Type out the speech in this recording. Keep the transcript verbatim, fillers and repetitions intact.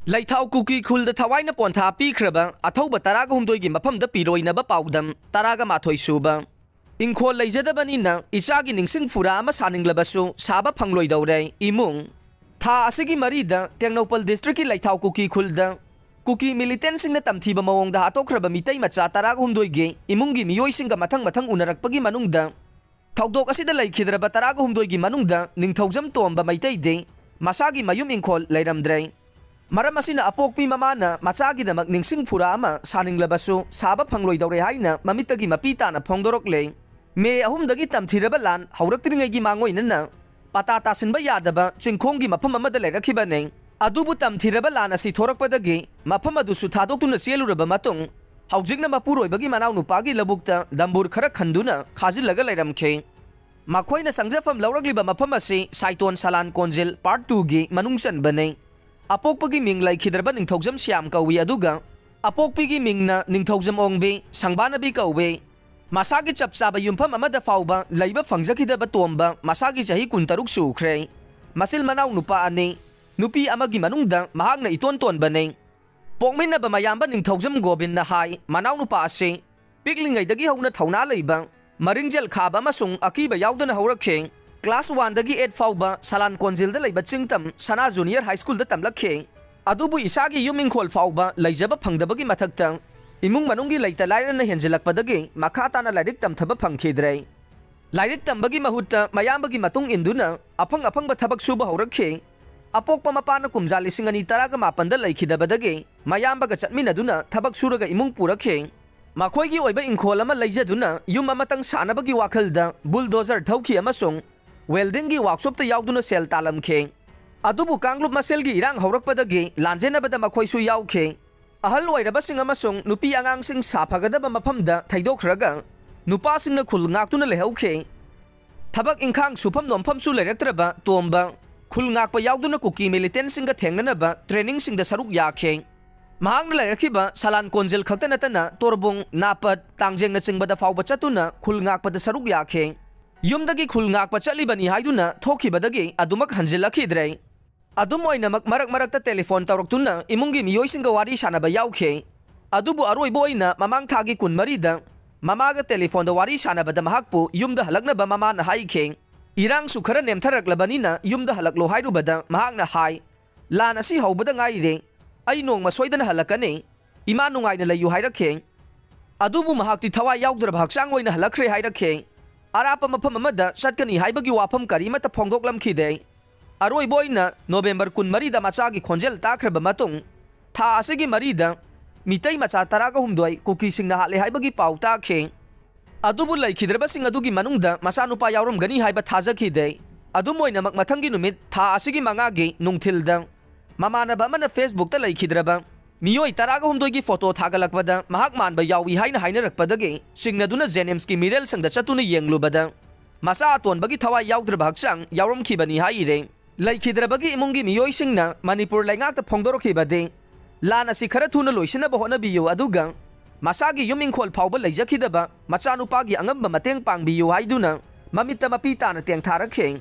ꯂꯩꯊꯥꯎ ꯀꯨꯀꯤ ꯈꯨꯜꯗ ꯊꯋꯥꯏꯅ ꯄꯣꯟꯊꯥ ꯄꯤꯈ꯭ꯔꯕ ꯑꯊꯧꯕ ꯇꯔꯥꯒ ꯍꯨꯝꯗꯣꯏꯒꯤ ꯃꯐꯝꯗ ꯄꯤꯔꯣꯏꯅꯕ ꯄꯥꯎꯗꯝ ꯇꯔꯥꯒ ꯃꯥꯊꯣꯏ ꯁꯨꯕ꯫ ꯏꯪꯈꯣꯜ ꯂꯩꯖꯗꯕꯅꯤꯅ ꯏꯆꯥꯒꯤ ꯅꯤꯡꯁꯤꯡ ꯐꯨꯔꯥ ꯑꯃ ꯁꯥꯅꯤꯡꯂꯕꯁꯨ ꯁꯥꯕ ꯐꯪꯂꯣꯏꯗꯧꯔꯦ꯫ ꯏꯃꯨꯡ ꯊꯥ ꯑꯁꯤꯒꯤ ꯃꯔꯤꯗ ꯇꯦꯡꯅꯧꯄꯜ ꯗꯤꯁꯇ꯭ꯔꯤꯛꯀꯤ ꯂꯩꯊꯥꯎ ꯀꯨꯀꯤ ꯈꯨꯜꯗ ꯀꯨꯀꯤ ꯃꯤꯂꯤꯇꯦꯟꯁꯤꯡꯅ ꯇꯝꯊꯤꯕ ꯃꯑꯣꯡꯗ ꯍꯥꯠꯇꯣꯛꯈ꯭ꯔꯕ ꯃꯤꯇꯩ ꯃꯆꯥ ꯇꯔꯥꯍꯨꯝꯗꯣꯏꯒꯤ ꯏꯃꯨꯡꯒꯤ ꯃꯤꯑꯣꯏꯁꯤꯡꯒ ꯃꯊꯪ ꯃꯊꯪ ꯎꯅꯔꯛꯄꯒꯤ ꯃꯅꯨꯡꯗ ꯊꯧꯗꯣꯛ ꯑꯁꯤꯗ ꯂꯩꯈꯤꯗ꯭ꯔꯕ ꯇꯔꯥꯍꯨꯝꯗꯣꯏꯒꯤ ꯃꯅꯨꯡꯗ ꯅꯤꯡꯊꯧꯖꯝ ꯇꯣꯝꯕ ꯃꯩꯇꯩꯗꯤ ꯃꯁꯥꯒꯤ ꯃꯌꯨꯝ ꯏꯪꯈꯣꯜ ꯂꯩꯔꯝꯗ꯭ꯔꯦ꯫ ꯃꯔꯝ ꯑꯁꯤꯅ ꯑꯄꯣꯛꯄꯤ ꯃꯃꯥꯅ ꯃꯆꯥꯒꯤꯗꯃꯛ ꯅꯤꯡꯁꯤꯡ ꯐꯨꯔꯥ ꯑꯃ ꯁꯥꯅꯤꯡꯂꯕꯁꯨ ꯁꯥꯕ ꯐꯪꯂꯣꯏꯗꯧꯔꯦ ꯍꯥꯏꯅ ꯃꯃꯤꯠꯇꯒꯤ ꯃꯄꯤ ꯇꯥꯅ ꯐꯣꯡꯗꯣꯔꯛꯂꯦ꯫ ꯃꯦ ꯑꯍꯨꯝꯗꯒꯤ ꯇꯝꯊꯤꯔꯕ ꯂꯥꯟ ꯍꯧꯔꯛꯇ꯭ꯔꯤꯉꯩꯒꯤ ꯃꯥꯡꯑꯣꯏꯅꯅ ꯄꯇꯥ ꯇꯥꯁꯤꯟꯕ ꯌꯥꯗꯕ ꯆꯤꯡꯈꯣꯡꯒꯤ ꯃꯐꯝ ꯑꯃꯗ ꯂꯩꯔꯛꯈꯤꯕꯅꯤ꯫ ꯑꯗꯨꯕꯨ ꯇꯝꯊꯤꯔꯕ ꯂꯥꯟ ꯑꯁꯤ ꯊꯣꯔꯛꯄꯗꯒꯤ ꯃꯐꯝ ꯑꯗꯨꯁꯨ ꯊꯥꯗꯣꯛꯇꯨꯅ ꯆꯦꯜꯂꯨꯔꯕ ꯃꯇꯨꯡ ꯍꯧꯖꯤꯛꯅ ꯃꯄꯨꯔꯣꯏꯕꯒꯤ ꯃꯅꯥꯎꯅꯨꯄꯥꯒꯤ ꯂꯧꯕꯨꯛꯇ ꯗꯝꯕꯨꯔ ꯈꯔ ꯈꯟꯗꯨꯅ ꯈꯥꯖꯤꯜꯂꯒ ꯂꯩꯔꯝꯈꯤ꯫ ꯃꯈꯣꯏꯅ ꯆꯪꯖꯐꯝ ꯂꯧꯔꯛꯂꯤꯕ ꯃꯐꯝ ꯑꯁꯤ ꯁꯥꯏꯇꯣꯟ ꯁꯂꯥꯟ ꯀꯣꯟꯖꯤꯜ ꯄꯥꯔꯠ ꯇꯨꯒꯤ ꯃꯅꯨꯡ ꯆꯟꯕꯅꯤ꯫ ꯑꯄꯣꯛꯄꯒꯤ ꯃꯤꯡ ꯂꯩꯈꯤꯗ꯭ꯔꯕ ꯅꯤꯡꯊꯧꯖꯝ ꯁ꯭ꯌꯥꯝ ꯀꯧꯏ, ꯑꯗꯨꯒ ꯑꯄꯣꯛꯄꯤꯒꯤ ꯃꯤꯡꯅ ꯅꯤꯡꯊꯧꯖꯝ ꯑꯣꯡꯕꯤ ꯁꯪꯕꯥꯅꯕꯤ ꯀꯧꯏ꯫ ꯃꯁꯥꯒꯤ ꯆꯞ ꯆꯥꯕ ꯌꯨꯝꯐꯝ ꯑꯃꯗ ꯐꯥꯎꯕ ꯂꯩꯕ ꯐꯪꯖꯈꯤꯗꯕ ꯇꯣꯝꯕ ꯃꯁꯥꯒꯤ ꯆꯍꯤ ꯀꯨꯟꯇꯔꯨꯛ ꯁꯨꯈ꯭ꯔꯦ꯫ ꯃꯆꯤꯜ ꯃꯅꯥꯎ ꯅꯨꯄꯥ ꯑꯅꯤ, ꯅꯨꯄꯤ ꯑꯃꯒꯤ ꯃꯅꯨꯡꯗ ꯃꯍꯥꯛꯅ ꯏꯇꯣꯟ ꯇꯣꯟꯕꯅꯤ꯫ ꯄꯣꯛꯃꯤꯟꯅꯕ ꯃꯌꯥꯝꯕ ꯅꯤꯡꯊꯧꯖꯝ ꯒꯣꯕꯤꯟꯅ ꯍꯥꯏ, ꯃꯅꯥꯎꯅꯨꯄꯥ ꯑꯁꯤ ꯄꯤꯛꯂꯤꯉꯩꯗꯒꯤ ꯍꯧꯅ ꯊꯧꯅꯥ ꯂꯩꯕ, ꯃꯔꯤꯡꯖꯦꯜ ꯈꯥꯕ ꯑꯃꯁꯨꯡ ꯑꯀꯤꯕ ꯌꯥꯎꯗꯅ ꯍꯧꯔꯛꯈꯤ꯫ ꯀ꯭ꯂꯥꯁ ꯋꯥꯟꯗꯒꯤ ꯑꯩꯠ ꯐꯥꯎꯕ ꯁꯂꯥꯟ ꯀꯣꯟꯖꯤꯜꯗ ꯂꯩꯕ ꯆꯤꯡꯇꯝ ꯁꯅꯥ ꯖꯨꯅꯤꯌꯔ ꯍꯥꯏ ꯁ꯭ꯀꯨꯜꯗ ꯇꯝꯂꯛꯈꯤ꯫ ꯑꯗꯨꯕꯨ ꯏꯁꯥꯒꯤ ꯌꯨꯝ ꯏꯪꯈꯣꯜ ꯐꯥꯎꯕ ꯂꯩꯖꯕ ꯐꯪꯗꯕꯒꯤ ꯃꯊꯛꯇ ꯏꯃꯨꯡ ꯃꯅꯨꯡꯒꯤ ꯂꯩꯇ ꯂꯥꯏꯔꯅ ꯍꯦꯟꯖꯤꯜꯂꯛꯄꯗꯒꯤ ꯃꯈꯥ ꯇꯥꯅ ꯂꯥꯏꯔꯤꯛ ꯇꯝꯊꯕ ꯐꯪꯈꯤꯗ꯭ꯔꯦ꯫ ꯂꯥꯏꯔꯤꯛ ꯇꯝꯕꯒꯤ ꯃꯍꯨꯠꯇ ꯃꯌꯥꯝꯕꯒꯤ ꯃꯇꯨꯡ ꯏꯟꯗꯨꯅ ꯑꯐꯪ ꯑꯐꯪꯕ ꯊꯕꯛ ꯁꯨꯕ ꯍꯧꯔꯛꯈꯤ꯫ ꯑꯄꯣꯛꯄ ꯃꯄꯥꯅ ꯀꯨꯝꯖꯥ ꯂꯤꯁꯤꯡ ꯑꯅꯤ ꯇꯔꯥꯒ ꯃꯥꯄꯟꯗ ꯂꯩꯈꯤꯗꯕꯗꯒꯤ ꯃꯌꯥꯝꯕꯒ ꯆꯠꯃꯤꯟꯅꯗꯨꯅ ꯊꯕꯛ ꯁꯨꯔꯒ ꯏꯃꯨꯡ ꯄꯨꯔꯛꯈꯤ꯫ ꯃꯈꯣꯏꯒꯤ ꯑꯣꯏꯕ ꯏꯪꯈꯣꯜ ꯑꯃ ꯂꯩꯖꯗꯨꯅ ꯌꯨꯝ ꯑꯃꯇꯪ ꯁꯥꯅꯕꯒꯤ ꯋꯥꯈꯜꯗ ꯕꯨꯜꯗꯣꯖꯔ ꯊꯧꯈꯤ ꯑꯃꯁꯨꯡ ꯋꯦꯜꯗꯤꯡꯒꯤ ꯋꯥꯛꯁꯣꯞꯇ ꯌꯥꯎꯗꯨꯅ ꯁꯦꯜ ꯇꯥꯜꯂꯝꯈꯤ꯫ ꯑꯗꯨꯕꯨ ꯀꯥꯡꯂꯨꯞ ꯃꯁꯦꯜꯒꯤ ꯏꯔꯥꯡ ꯍꯧꯔꯛꯄꯗꯒꯤ ꯂꯥꯟꯖꯦꯟꯅꯕꯗ ꯃꯈꯣꯏꯁꯨ ꯌꯥꯎꯈꯤ꯫ ꯑꯍꯜ ꯑꯣꯏꯔꯕꯁꯤꯡ ꯑꯃꯁꯨꯡ ꯅꯨꯄꯤ ꯑꯉꯥꯡꯁꯤꯡ ꯁꯥꯐꯒꯗꯕ ꯃꯐꯝꯗ ꯊꯩꯗꯣꯛꯈ꯭ꯔꯒ ꯅꯨꯄꯥꯁꯤꯡꯅ ꯈꯨꯜ ꯉꯥꯛꯇꯨꯅ ꯂꯩꯍꯧꯈꯤ꯫ ꯊꯕꯛ ꯏꯪꯈꯥꯡ ꯁꯨꯐꯝ ꯅꯣꯝꯐꯝꯁꯨ ꯂꯩꯔꯛꯇ꯭ꯔꯕ ꯇꯣꯝꯕ ꯈꯨꯜ ꯉꯥꯛꯄ ꯌꯥꯎꯗꯨꯅ ꯀꯨꯀꯤ ꯃꯤꯂꯤꯇꯦꯟꯁꯤꯡꯒ ꯊꯦꯡꯅꯅꯕ ꯇ꯭ꯔꯦꯅꯤꯡꯁꯤꯡꯗ ꯁꯔꯨꯛ ꯌꯥꯈꯤ꯫ ꯃꯍꯥꯛꯅ ꯂꯩꯔꯛꯈꯤꯕ ꯁꯂꯥꯟ ꯀꯣꯟꯖꯤꯜ ꯈꯛꯇ ꯅꯠꯇꯅ ꯇꯣꯔꯕꯨꯡ, ꯅꯥꯄꯠ, ꯇꯥꯡꯖꯦꯡꯅꯆꯤꯡꯕꯗ ꯐꯥꯎꯕ ꯆꯠꯇꯨꯅ ꯈꯨꯜ ꯉꯥꯛꯄꯗ ꯁꯔꯨꯛ ꯌꯥꯈꯤ꯫ ꯌꯨꯝꯗꯒꯤ ꯈꯨꯜ ꯉꯥꯛꯄ ꯆꯠꯂꯤꯕꯅꯤ ꯍꯥꯏꯗꯨꯅ ꯊꯣꯛꯈꯤꯕꯗꯒꯤ ꯑꯗꯨꯃꯛ ꯍꯟꯖꯤꯜꯂꯛꯈꯤꯗ꯭ꯔꯦ꯫ ꯑꯗꯨꯝ ꯑꯣꯏꯅꯃꯛ ꯃꯔꯛ ꯃꯔꯛꯇ ꯇꯦꯂꯤꯐꯣꯟ ꯇꯧꯔꯛꯇꯨꯅ ꯏꯃꯨꯡꯒꯤ ꯃꯤꯑꯣꯏꯁꯤꯡꯒ ꯋꯥꯔꯤ ꯁꯥꯟꯅꯕ ꯌꯥꯎꯈꯤ꯫ ꯑꯗꯨꯕꯨ ꯑꯔꯣꯏꯕ ꯑꯣꯏꯅ ꯃꯃꯥꯡ ꯊꯥꯒꯤ ꯀꯨꯟꯃꯔꯤꯗ ꯃꯃꯥꯒ ꯇꯦꯂꯤꯐꯣꯟꯗ ꯋꯥꯔꯤ ꯁꯥꯟꯅꯕꯗ ꯃꯍꯥꯛꯄꯨ ꯌꯨꯝꯗ ꯍꯜꯂꯛꯅꯕ ꯃꯃꯥꯅ ꯍꯥꯏꯈꯤ꯫ ꯏꯔꯥꯡꯁꯨ ꯈꯔ ꯅꯦꯝꯊꯔꯛꯂꯕꯅꯤꯅ ꯌꯨꯝꯗ ꯍꯜꯂꯛꯂꯣ ꯍꯥꯏꯔꯨꯕꯗ ꯃꯍꯥꯛꯅ ꯍꯥꯏ, "ꯂꯥꯟ ꯑꯁꯤ ꯍꯧꯕꯗ ꯉꯥꯏꯔꯦ, ꯑꯩ ꯅꯣꯡꯃ ꯁꯣꯏꯗꯅ ꯍꯜꯂꯛꯀꯅꯤ, ꯏꯃꯥ ꯅꯨꯡꯉꯥꯏꯅ ꯂꯩꯌꯨ" ꯍꯥꯏꯔꯛꯈꯤ꯫ ꯑꯗꯨꯕꯨ ꯃꯍꯥꯛꯇꯤ ꯊꯋꯥꯏ ꯌꯥꯎꯗ꯭ꯔꯕ ꯍꯛꯆꯥꯡ ꯑꯣꯏꯅ ꯍꯜꯂꯛꯈ꯭ꯔꯦ ꯍꯥꯏꯔꯛꯈꯤ꯫ ꯑꯔꯥꯞꯄ ꯃꯐꯝ ꯑꯃꯗ ꯆꯠꯀꯅꯤ ꯍꯥꯏꯕꯒꯤ ꯋꯥꯐꯝ ꯀꯔꯤꯃꯠꯇ ꯐꯣꯡꯗꯣꯛꯂꯝꯈꯤꯗꯦ꯫ ꯑꯔꯣꯏꯕ ꯑꯣꯏꯅ ꯅꯣꯕꯦꯝꯕꯔ ꯀꯨꯟꯃꯔꯤꯗ ꯃꯆꯥꯒꯤ ꯈꯣꯟꯖꯦꯜ ꯇꯥꯈ꯭ꯔꯕ ꯃꯇꯨꯡ, ꯊꯥ ꯑꯁꯤꯒꯤ ꯃꯔꯤꯗ ꯃꯤꯇꯩ ꯃꯆꯥ ꯇꯔꯥꯒ ꯍꯨꯝꯗꯣꯏ ꯀꯨꯀꯤꯁꯤꯡꯅ ꯍꯥꯠꯂꯦ ꯍꯥꯏꯕꯒꯤ ꯄꯥꯎ ꯇꯥꯈꯤ꯫ ꯑꯗꯨꯕꯨ ꯂꯩꯈꯤꯗ꯭ꯔꯕꯁꯤꯡ ꯑꯗꯨꯒꯤ ꯃꯅꯨꯡꯗ ꯃꯆꯥꯅꯨꯄꯥ ꯌꯥꯎꯔꯝꯒꯅꯤ ꯍꯥꯏꯕ ꯊꯥꯖꯈꯤꯗꯦ꯫ ꯑꯗꯨꯝ ꯑꯣꯏꯅꯃꯛ, ꯃꯊꯪꯒꯤ ꯅꯨꯃꯤꯠ, ꯊꯥ ꯑꯁꯤꯒꯤ ꯃꯉꯥꯒꯤ ꯅꯨꯡꯊꯤꯜꯗ, ꯃꯃꯥꯟꯅꯕ ꯑꯃꯅ Facebookꯇ ꯂꯩꯈꯤꯗ꯭ꯔꯕ ꯃꯤꯑꯣꯏ ꯇꯔꯥꯒ ꯍꯨꯝꯗꯣꯏꯒꯤ ꯐꯣꯇꯣ ꯊꯥꯒꯠꯂꯛꯄꯗ ꯃꯍꯥꯛ ꯃꯥꯟꯕ ꯌꯥꯎꯏ ꯍꯥꯏꯅ ꯍꯥꯏꯅꯔꯛꯄꯗꯒꯤ ꯆꯤꯡꯅꯗꯨꯅ ꯖꯦꯅꯤꯝꯁꯀꯤ ꯃꯤꯔꯦꯜꯁꯪꯗ ꯆꯠꯇꯨꯅ ꯌꯦꯡꯂꯨꯕꯗ ꯃꯆꯥ ꯑꯇꯣꯟꯕꯒꯤ ꯊꯋꯥꯏ ꯌꯥꯎꯗ꯭ꯔꯕ ꯍꯛꯆꯥꯡ ꯌꯥꯎꯔꯝꯈꯤꯕꯅꯤ ꯍꯥꯏꯔꯦ꯫ ꯂꯩꯈꯤꯗ꯭ꯔꯕꯒꯤ ꯏꯃꯨꯡꯒꯤ ꯃꯤꯑꯣꯏꯁꯤꯡꯅ ꯃꯅꯤꯄꯨꯔ ꯂꯩꯉꯥꯛꯇ ꯐꯣꯡꯗꯣꯔꯛꯈꯤꯕꯗꯤ, ꯂꯥꯟ ꯑꯁꯤ ꯈꯔ ꯊꯨꯅ ꯂꯣꯏꯁꯤꯟꯅꯕ ꯍꯣꯠꯅꯕꯤꯌꯨ, ꯑꯗꯨꯒ ꯃꯁꯥꯒꯤ ꯌꯨꯝ ꯏꯪꯈꯣꯜ ꯐꯥꯎꯕ ꯂꯩꯖꯈꯤꯗꯕ ꯃꯆꯥꯅꯨꯄꯥꯒꯤ ꯑꯉꯝꯕ ꯃꯇꯦꯡ ꯄꯥꯡꯕꯤꯌꯨ ꯍꯥꯏꯗꯨꯅ ꯃꯃꯤꯠꯇ ꯃꯄꯤ ꯇꯥꯅ ꯇꯦꯡꯊꯥꯔꯛꯈꯤ꯫